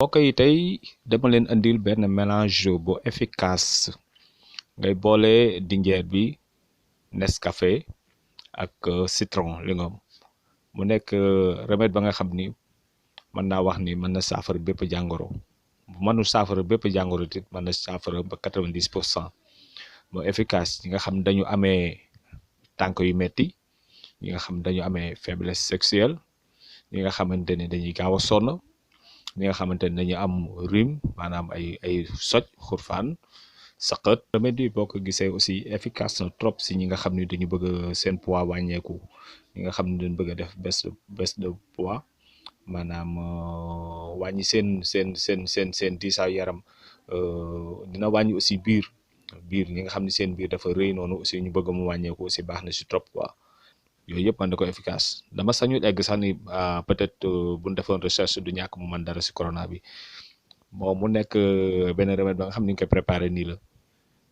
mbokk yi tey dama leen andil benn mélange bu efficace ngay boole dinjeer bi Nescafé ak citron lingom mu nekk remède ba nga xam ni mën naa wax ni mën na saafara bépp jàngoro bu mënul saafara bépp jàngoro it mën na saafara ba 90% moo efficace ñi nga xam dañu amee tànk yu metti ñi nga xam dañu amee faiblesse sexuelle ñi nga xamante ne dañuy gaaw a sonn ñi nga xamante ne dañu am rhume maanaam ay soj xurfaan saqat remède bi boo ko gisee aussi efficace na trop si ñi nga xam ne dañu bëgg seen poids wàññeeku ñi nga xam ne dañu bëgg a def baisse de poids maanaam wàññi seen diisaayu yaram dina wàññi aussi biir ñi nga xam ne seen biir dafa rëy noonu aussi ñu bëgg mu wàññeeku aussi baax na si trop quoi yooyu yëpp mën na ko efficace dama sañul egg sax ni peut-être bu ñu defoon recherche du ñàkk mu mën dara si corona bi bon mu nekk benn remède ba nga xam ni ñu koy préparé nii la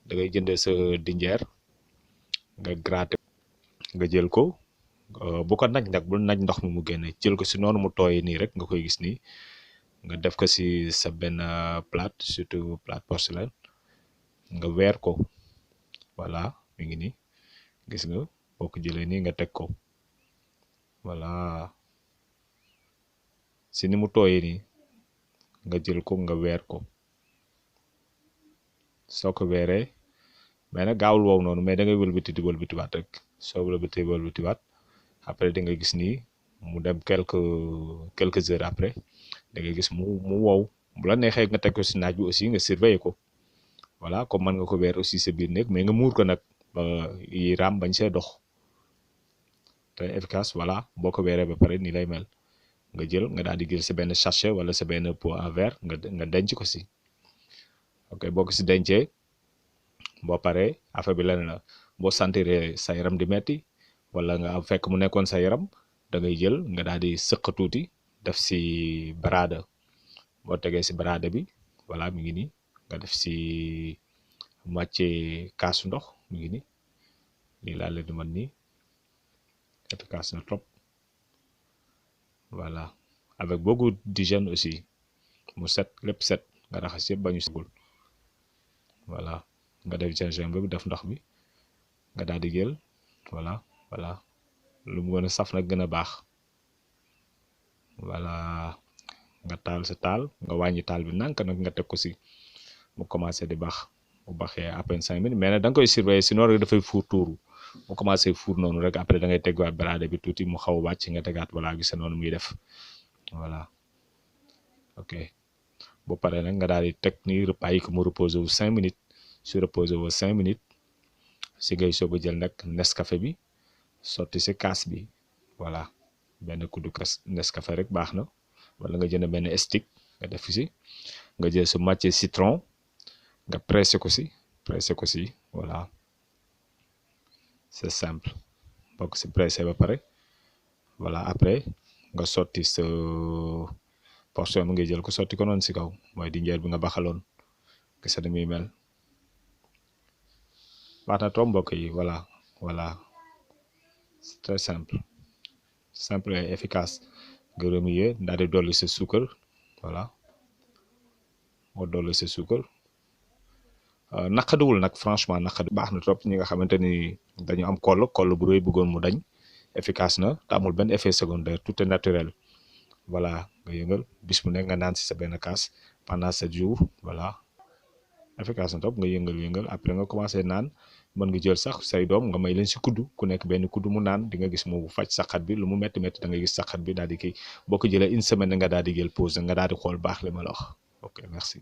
da ngay jëndee sa dinjeer nga gratter nga jël ko bu ko naj nag bul naj ndox mi mu génne jël ko si noonu mu tooyee nii rek nga koy gis nii nga def ko si sa benn plate surtout plate porcelaine nga weer ko voilà mi ngi nii gis nga boo ko jëlee nii nga teg ko voilà si ni mu tooyee nii nga jël ko nga weer ko soo ko weeree mais nag gaawul wow noonu mais da ngay wëlbati di wëlbatiwaat rek soo wëlbatiwaat après da nga gis nii mu dem quelques heures après da ngay gis mu wow bu la neexee nga teg ko si naaj bi aussi nga surveiller ko voilà comme mën nga ko weer aussi sa biir néeg mais nga muur ko nag ba yi raam bañ see dox te efficace voilà boo ko weeree ba pare nii lay mel nga jël nga daal di jël sa benn sachet wala sa benn pot en verre nga denc ko si ok boo ko si dencee boo paree affaire bi leneen la boo sentiree sa yaram di metti wala nga am fekk mu nekkoon sa yaram da ngay jël nga daal di sëq tuuti def si baraada boo tegee si baraada bi voilà mi ngi nii nga def si moitié kaasu ndox mi ngi nii lii laa leen di mën nii efficace na trop voilà avec beaucoup d'hygiène aussi mu set lépp set nga raxas yëpp ba ñu segul voilà nga def gingembre bi def ndox bi nga daal di jël voilà lu mu gën a saf nag gën a baax voilà nga taal sa taal nga wàññi taal bi nànk nag nga teg ko si mu commencé di baax bu baaxee à peine 5 minutes mais nag da nga koy surveiller sinon rek dafay fuur tuuru mu commencé fuur noonu rek après da ngay tegwaat baraade bi tuuti mu xaw a wàcc nga tegaat voilà gis noonu muy def voilà ok bu paree nag nga daal di teg ni bàyyi ko mu reposé wu 5 minutes su reposé wu 5 minutes si ngay soog a jël nag Nescafé bi sotti si kaas bi voilà benn kuddu Nescafé rek baax na wala nga jënd benn stick nga def si nga jël sa moitié citron nga pressé ko si voilà c'est simple boo ko si pressé ba pare voilà après nga sotti sa portion bi nga jël ko sotti ko noonu si kaw mooy dinjeer bi nga baxaloon gis nga ni muy mel baax na trop mbokk yi voilà c'est très simple et efficace nga remuer daal di dolli sa suukar voilà moo dolli sa suukar naqadiwul nag franchement naqadi baax na trop ñi nga xamante ni dañu am koll bu rëy bëggoon mu dañ efficace na te amul benn effet secondaire tout est naturel voilà nga yëngal bis mu nekk nga naan si sa benn kaas pendant 7 jours voilà efficace na trop nga yëngal après nga commencé naan mën nga jël sax say doom nga may leen si kuddu ku nekk benn kuddu mu naan di nga gis mu faj saqat bi lu mu métti da nga gis saqat bi daal di kii boo ko jëlee une semaine nga daal di jël pause nga daal di xool baax li ma la wax ok merci.